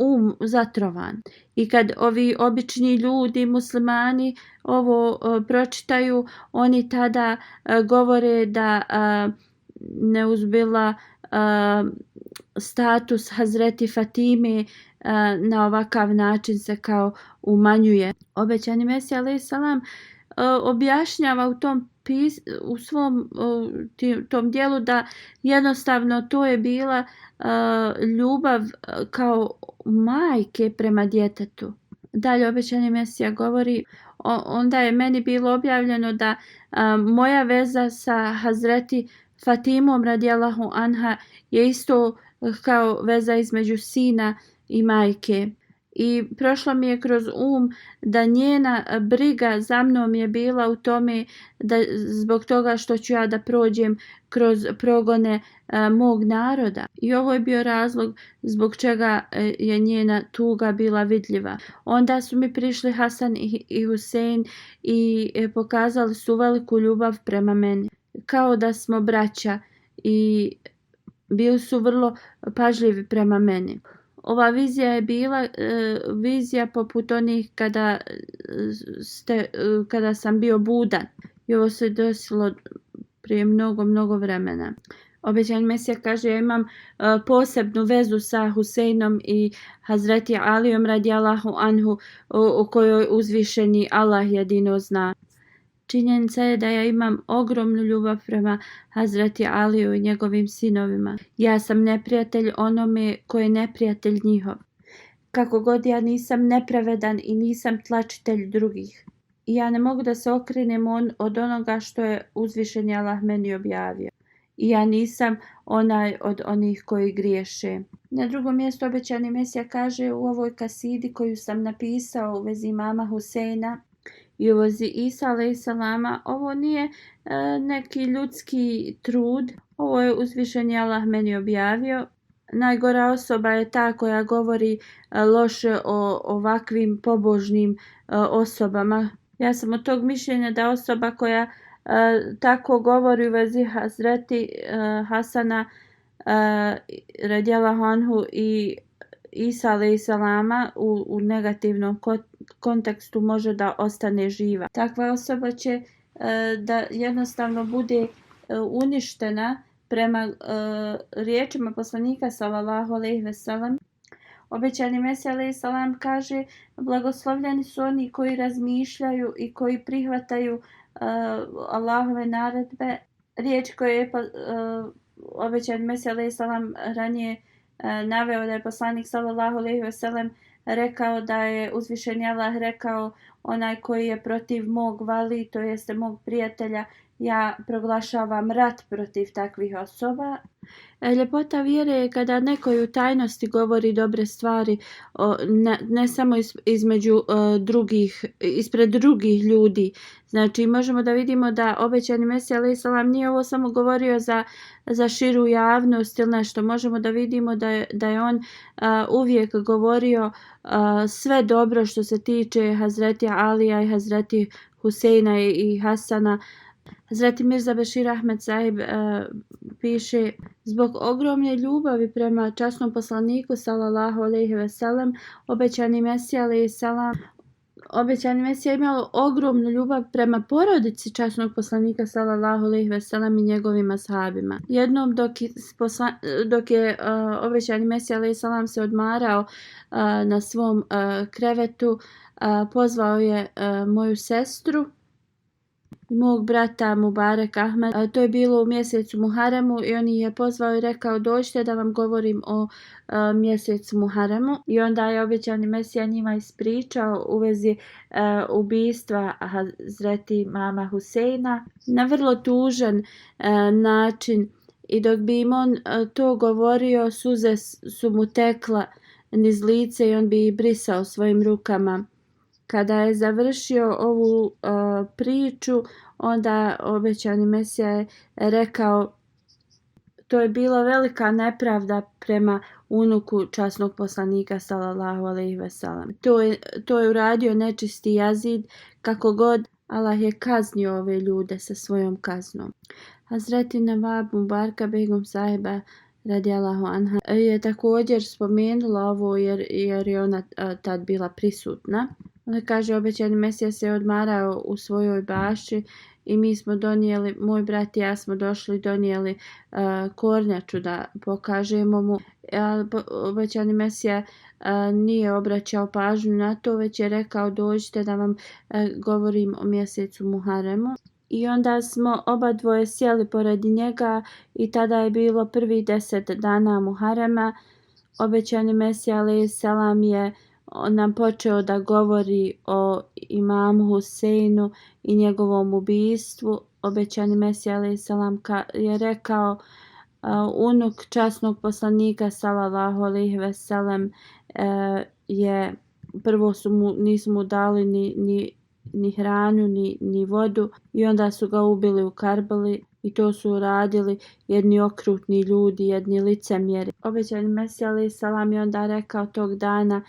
zatrovan. I kad ovi obični ljudi, muslimani, ovo pročitaju, oni tada govore da neuzbila status Hazreti Fatime na ovakav način se kao umanjuje. Obećani Mesija alejhi selam objašnjava u svom tom dijelu da jednostavno to je bila ljubav kao majke prema djetetu. Dalje obećani Mesija govori, onda je meni bilo objavljeno da moja veza sa Hazreti Fatimom radijallahu anha je isto kao veza između sina i majke. I prošlo mi je kroz da njena briga za mnom je bila u tome da zbog toga što ću ja da prođem kroz progone mog naroda. I ovo je bio razlog zbog čega je njena tuga bila vidljiva. Onda su mi prišli Hasan i Husein i pokazali su veliku ljubav prema meni. Kao da smo braća i bili su vrlo pažljivi prema meni. Ova vizija je bila vizija poput onih kada sam bio budan. I ovo se desilo prije mnogo vremena. Obećani Mesija kaže, ja imam posebnu vezu sa Huseinom i Hazreti Alijom radijallahu anhu, o kojoj uzvišeni Allah jedino zna. Činjenica je da ja imam ogromnu ljubav prema Hazreti Aliju i njegovim sinovima. Ja sam neprijatelj onome koji je neprijatelj njihov. Kako god ja nisam nepravedan i nisam tlačitelj drugih. I ja ne mogu da se okrenem od onoga što je uzvišeni Allah meni objavio. I ja nisam onaj od onih koji griješe. Na drugom mjestu obećani Mesija kaže u ovoj kasidi koju sam napisao u vezi imama Huseina i u vezi Isa alejhi selama, ovo nije neki ljudski trud, ovo je uzvišeni Allah meni objavio. Najgora osoba je ta koja govori loše o ovakvim pobožnim osobama Ja sam od tog mišljenja da osoba koja tako govori u vezi Hazreti Hasana radijallahu anhu i Isa a.s. u negativnom kontekstu može da ostane živa. Takva osoba će da jednostavno bude uništena prema riječima poslanika sallallahu alejhi ve sellem. Obećani Mesija a.s. kaže: blagoslovljeni su oni koji razmišljaju i koji prihvataju Allahove naredbe. Riječ koje je obećani Mesija a.s. ranije naveo da je poslanik sallallahu alejhi ve sellem rekao da je uzvišeni Allah rekao: onaj koji je protiv mog vali, to jeste mog prijatelja, ja proglašavam rat protiv takvih osoba. Ljepota vjere je kada neko u tajnosti govori dobre stvari, ne samo ispred drugih ljudi. Znači možemo da vidimo da obećani Mesija a.s. nije ovo samo govorio za širu javnost ili nešto. Možemo da vidimo da je on uvijek govorio sve dobro što se tiče Hazreti Alija i Hazreti Huseina i Hasana. Hazreti Mirza Bešir Ahmed Sahib piše: zbog ogromne ljubavi prema časnom poslaniku sallallahu alejhi ve sellem, obećani Mesija imao ogromnu ljubav prema porodici časnog poslanika sallallahu alejhi ve sellem i njegovim ashabima. Jednom dok je obećani Mesija alejhi selam se odmarao na svom krevetu, pozvao je moju sestru i mog brata Mubarek Ahmed. To je bilo u mjesecu Muharemu i on je pozvao i rekao: dođite da vam govorim o mjesecu Muharemu. I onda je obećani Mesija njima ispričao u vezi ubistva Hazreti mama Huseina na vrlo tužan način. I dok bi im on to govorio, suze su mu tekla niz lice i on bi ih brisao svojim rukama. Kada je završio ovu priču, onda obećani Mesija je rekao: to je bila velika nepravda prema unuku časnog poslanika sallallahu alejhi ve sellem. To je uradio nečisti Yazid, kako god Allah je kaznio ove ljude sa svojom kaznom. Hazreti Nawab Mubaraka Begum sahiba radijallahu anha je također spomenula ovo jer je ona tad bila prisutna. Ona kaže: obećani Mesija se odmarao u svojoj bašči i mi smo donijeli, moj brat i ja smo donijeli kornjaču da pokažemo mu. Obećani Mesija nije obraćao pažnju na to, već je rekao: dođite da vam govorim o mjesecu Muharemu. I onda smo oba dvoje sjeli pored njega i tada je bilo prvih 10 dana Muharema. Obećani Mesija a.s. je nam počeo da govori o imamu Huseinu i njegovom ubistvu. Obećani Mesija a.s. je rekao: unuk časnog poslanika sallallahu alejhi ve sellem je prvo nisu mu dali ni hranu ni vodu i onda su ga ubili u Karbali. I to su uradili jedni okrutni ljudi, jedni licemjeri. Obećani Mesija a.s. je onda rekao: tog dana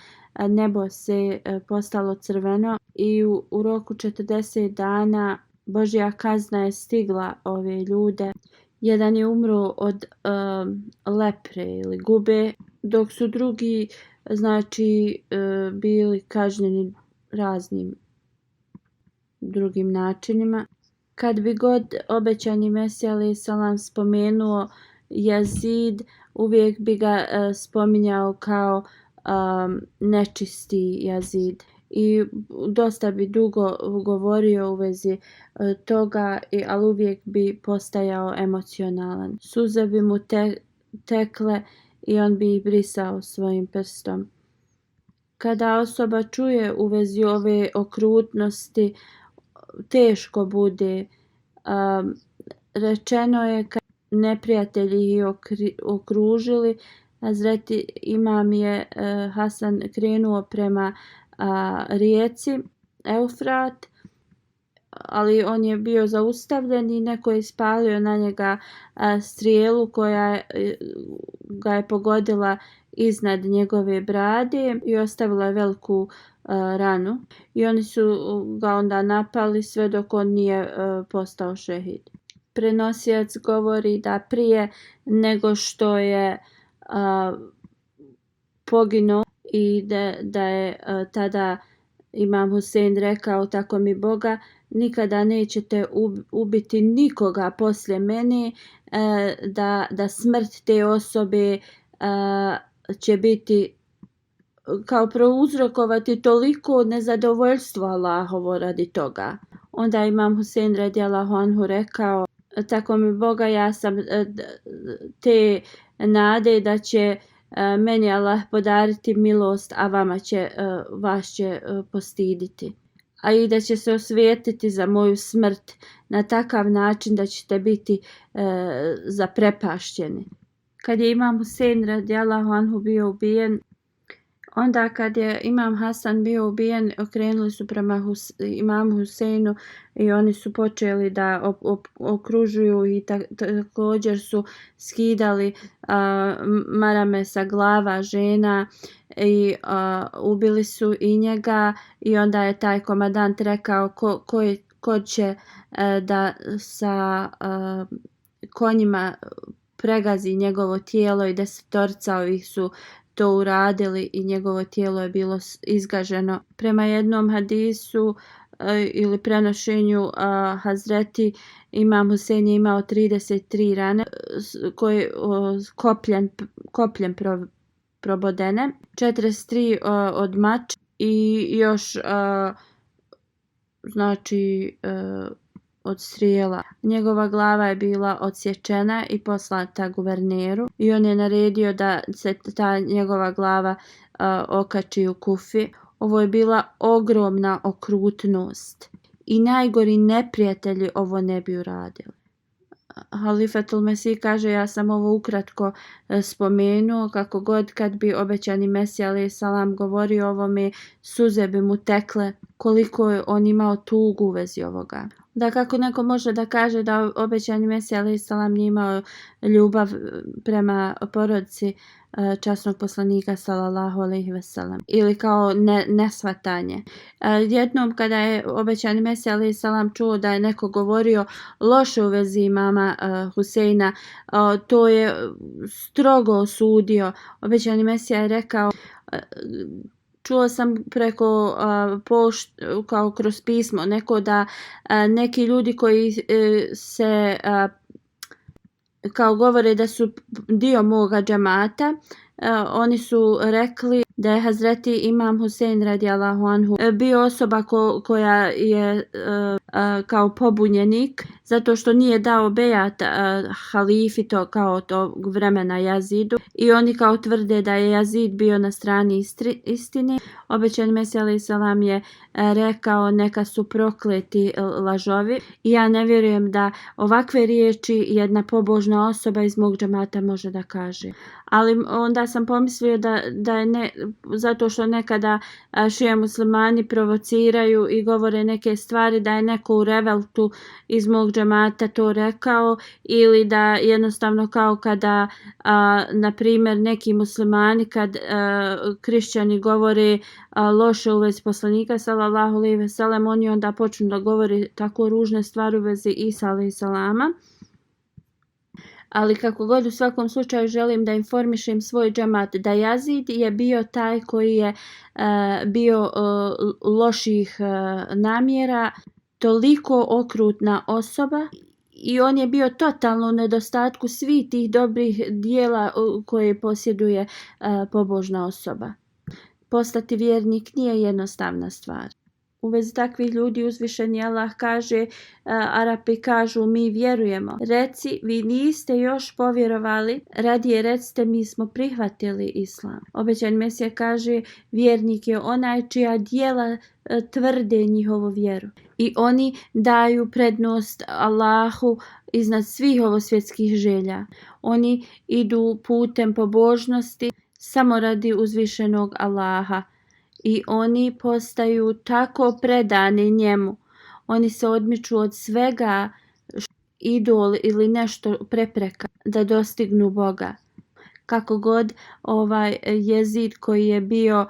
nebo se postalo crveno i u roku 40 dana Božja kazna je stigla ove ljude. Jedan je umro od lepre ili gube, dok su drugi bili kažnjeni raznim drugim načinima. Kad bi god obećani Mesija a.s. spomenuo Yazid, uvijek bi ga spominjao kao nečisti Yazid. I dosta bi dugo govorio u vezi toga, ali uvijek bi postajao emocionalan. Suze bi mu tekle i on bi ih brisao svojim prstom. Kada osoba čuje u vezi ove okrutnosti, teško bude. Rečeno je kad neprijatelji ih okružili, Hazreti imam je Hasan krenuo prema rijeci Eufrat, ali on je bio zaustavljen i neko je ispalio na njega strijelu koja ga je pogodila iznad njegove brade i ostavila je veliku ranu. I oni su ga onda napali sve dok on nije postao šehid. Prenosilac govori da prije nego što je poginuo i da je tada Imam Husein rekao, tako mi Boga, nikada nećete ubiti nikoga poslije mene, da smrt te osobe će biti kao prouzrokovati toliko nezadovoljstvo Allahovo radi toga. Onda Imam Husein radijallahu anhu rekao, tako mi Boga, ja sam te nade da će meni Allah podariti milost, a vas će postiditi. A i da će se osvijetiti za moju smrt na takav način da ćete biti zaprepašćeni. Kad je Imam Husein radijallahu anhu bio ubijen, onda kad je Imam Hasan bio ubijen, okrenuli su prema Imamu Huseinu i oni su počeli da okružuju i također su skidali marame sa glava žena i ubili su i njega. I onda je taj komandant rekao ko će da sa konjima pregazi njegovo tijelo, i 10 ovih su to uradili i njegovo tijelo je bilo izgaženo. Prema jednom hadisu ili prenošenju Hazreti Imam Husein je imao 33 rane koje kopljem probodene, 43 od mača i još od strijela. Njegova glava je bila odsječena i poslata guverneru i on je naredio da se ta njegova glava okači u Kufi. Ovo je bila ogromna okrutnost i najgori neprijatelji ovo ne bi uradili. Halifatul Mesih kaže, ja sam ovo ukratko spomenuo, kako god kad bi obećani Mesija alejhi selam govorio o ovome, suze bi mu tekle, koliko je on imao tugu u vezi ovoga. Da, kako neko može da kaže da obećani Mesija alejhi selam nije imao ljubav prema porodici časnog poslanika sallallahu alejhi ve sellem, ili kao nesvatanje. Jednom kada je obećani Mesija alejhi selam čuo da je neko govorio loše u vezi imama Huseina, to je strogo osudio. Obećani Mesija je rekao, čuo sam preko kao kroz pismo da neki ljudi koji se kao govore da su dio moga džemata, oni su rekli da je Hazreti Imam Husein radijallahu anhu bio osoba koja je kao pobunjenik zato što nije dao bejat halifi kao tog vremena Jazidu, i oni kao tvrde da je Jazid bio na strani istine. Obećani Mesija alejhi selam je rekao, neka su prokleti lažovi, i ja ne vjerujem da ovakve riječi jedna pobožna osoba iz mog džemata može da kaže. Ali onda sam pomislio da je zato što nekada šija muslimani provociraju i govore neke stvari, da je neko u reveltu iz mog džemata to rekao, ili da jednostavno kao kada na primjer neki muslimani kad kršćani govore loše u vezi poslanika sallallahu alejhi ve sellem, oni onda počnu da govori tako ružne stvari u vezi Isa alejhi selama. Ali kako god, u svakom slučaju želim da informišem svoj džemat da Jazid je bio taj koji je bio loših namjera, toliko okrutna osoba, i on je bio totalno u nedostatku svih tih dobrih dijela koje posjeduje pobožna osoba. Postati vjernik nije jednostavna stvar. U vezi takvih ljudi uzvišeni Allah kaže, Arapi kažu, mi vjerujemo. Reci, vi niste još povjerovali, radije recite, mi smo prihvatili islam. Obećani Mesija kaže, vjernik je onaj čija djela tvrde njihovu vjeru. I oni daju prednost Allahu iznad svih ovosvjetskih želja. Oni idu putem pobožnosti samo radi uzvišenog Allaha. I oni postaju tako predani njemu. Oni se odmiču od svega idol ili nešto prepreka da dostignu Boga. Kako god Jezid koji je bio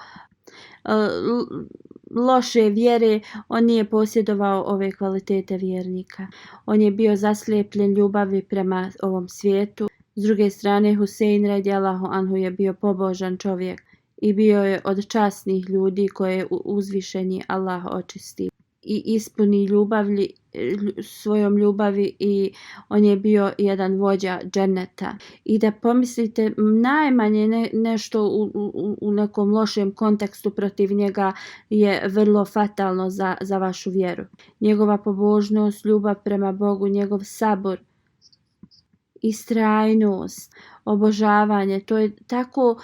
loše vjere, on nije posjedovao ove kvalitete vjernika. On je bio zaslijepljen ljubavi prema ovom svijetu. S druge strane, Husein radijallahu anhu je bio pobožan čovjek i bio je od časnih ljudi koje uzvišeni Allah očisti i ispuni svojom ljubavi, i on je bio jedan vođa dženneta. I da pomislite najmanje nešto u nekom lošem kontekstu protiv njega je vrlo fatalno za vašu vjeru. Njegova pobožnost, ljubav prema Bogu, njegov sabor, istrajnost, obožavanje, to je tako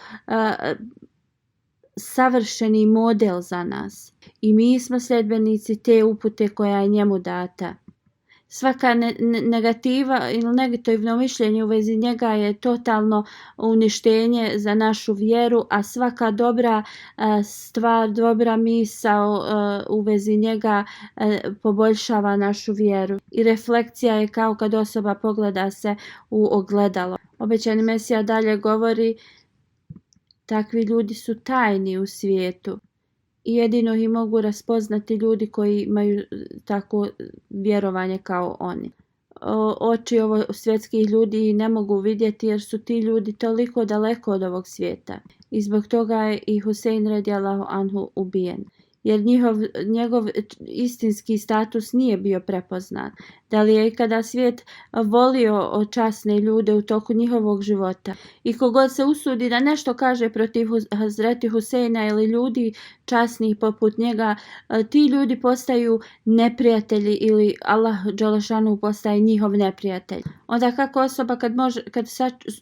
savršeni model za nas. I mi smo sljedbenici te upute koja je njemu data. Svaka negativa ili negativno mišljenje u vezi njega je totalno uništenje za našu vjeru, a svaka dobra stvar, dobra misao u vezi njega poboljšava našu vjeru. I reflekcija je kao kad osoba pogleda se u ogledalo. Obećani Mesija dalje govori: takvi ljudi su tajni u svijetu i jedino ih mogu raspoznati ljudi koji imaju tako vjerovanje kao oni. Oči svjetskih ljudi ne mogu vidjeti jer su ti ljudi toliko daleko od ovog svijeta. I zbog toga je i Husein radijallahu anhu ubijen. Jer njegov istinski status nije bio prepoznat. Da li je ikada svijet volio časne ljude u toku njihovog života? I kogod se usudi da nešto kaže protiv Hazreti Huseina ili ljudi časnih poput njega, ti ljudi postaju neprijatelji ili Allah dželešanu postaje njihov neprijatelj. Onda kako osoba kad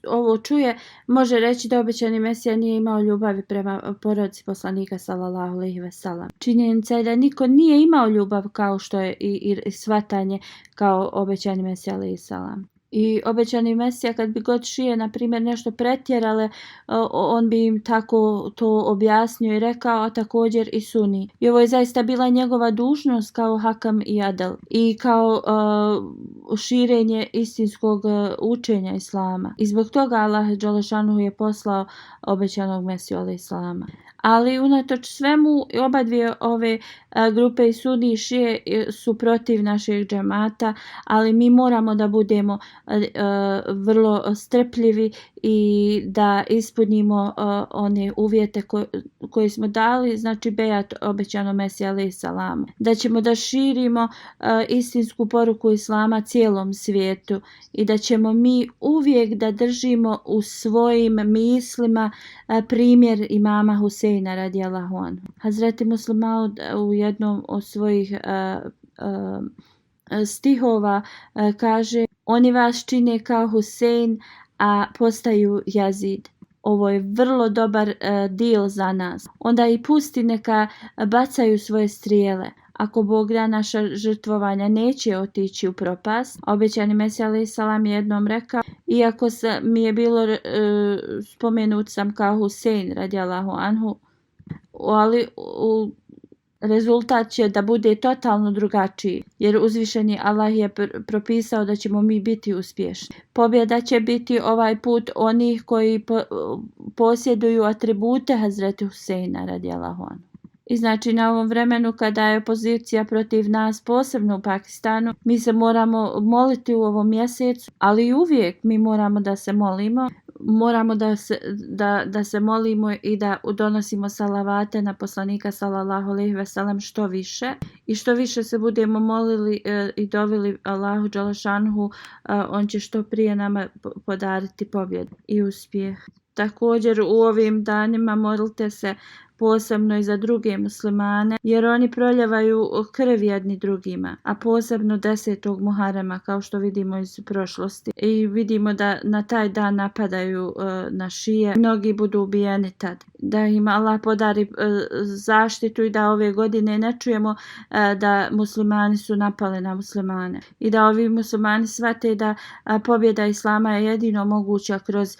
ovo čuje može reći da obećani Mesija nije imao ljubavi prema porodici poslanika sallallahu alejhi ve sellem. Činjenica je da niko nije imao ljubav kao što je i shvatanje kao obećani Mesija alejhi selam. I obećani Mesija kad bi god šije na primjer nešto pretjerale, on bi im tako to objasnio i rekao, a također i Suni. I ovo je zaista bila njegova dužnost kao Hakam i Adel i kao širenje istinskog učenja Islama. I zbog toga Allah dželešanu je poslao obećanog Mesiju alejhi selama. Ali unatoč svemu oba dvije ove grupe i Suni i Šije su protiv našeg džemata, ali mi moramo da budemo vrlo strpljivi i da ispunimo one uvjete koje smo dali, znači bejat obećanom Mesiji alejhi selam. Da ćemo da širimo istinsku poruku Islama cijelom svijetu i da ćemo mi uvijek da držimo u svojim mislima primjer imama Huseina radijallahu anhu. Hazreti Muslim Maud u jednom od svojih stihova kaže: oni vas čine kao Husein, a postaju Jazid. Ovo je vrlo dobar deal za nas. Onda i pusti neka bacaju svoje strijele. Ako Bog da, naša žrtvovanja neće otići u propast. Obećani Mesija alejhi selam je jednom rekao: iako mi je bilo spomenut sam kao Husein radijallahu anhu, ali rezultat će da bude totalno drugačiji, jer uzvišeni Allah je propisao da ćemo mi biti uspješni. Pobjeda će biti ovaj put onih koji posjeduju atribute Hazreti Huseina radijallahu anhu. I znači na ovom vremenu kada je opozicija protiv nas, posebno u Pakistanu, mi se moramo moliti u ovom mjesecu, ali i uvijek mi moramo da se molimo. Moramo da se molimo i da donosimo salavate na poslanika sallallahu alejhi ve sellem što više. I što više se budemo molili i dovili Allahu dželešanhu, on će što prije nama podariti pobjedu i uspjeh. Također u ovim danima molite se posebno i za druge muslimane, jer oni proljevaju krv jedni drugima, a posebno 10. Muharema, kao što vidimo iz prošlosti. I vidimo da na taj dan napadaju na šije, mnogi budu ubijeni tad. Da im Allah podari zaštitu i da ove godine ne čujemo da muslimani su napali na muslimane. I da ovi muslimani shvate da pobjeda Islama je jedino moguća kroz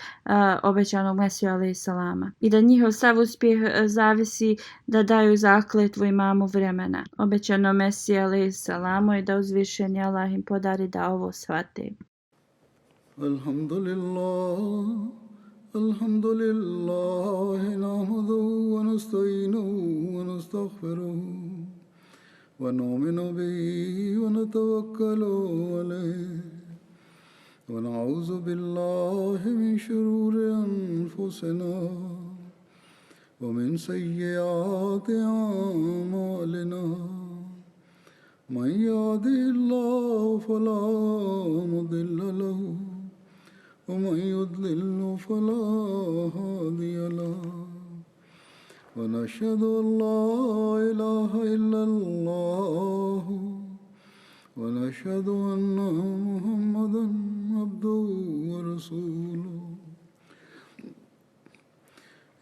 obećanog Mesiju alejhi selama. I da njihov sav uspjeh zavisi da daju zakletvu imamu vremena, obećanom Mesiji alejhi selamu, i da uzvišeni Allah im podari da ovo shvate. Alhamdulillah, الحمد لله نحمده ونستعينه ونستغفره ونؤمن به ونتوكل عليه ونعوذ بالله من شرور أنفسنا ومن سيئات أعمالنا من يهده الله فلا مضل له ومن يضلل فلا هادي له ونشهد أن لا إله إلا الله ونشهد أن محمدا عبده ورسوله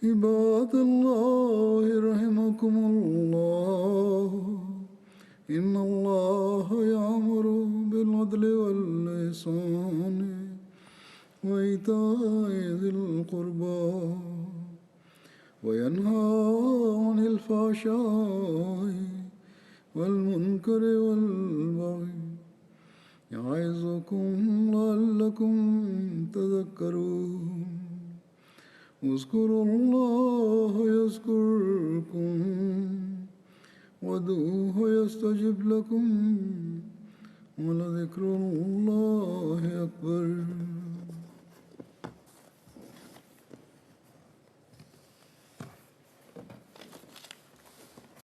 عباد الله رحمكم الله إن الله يأمر بالعدل والإحسان وإيتاء ذي القربى وينهى عن الفحشاء والمنكر والبغي يعظكم لعلكم تذكرون اذكروا الله يذكركم وادعوه يستجب لكم ولذكر الله أكبر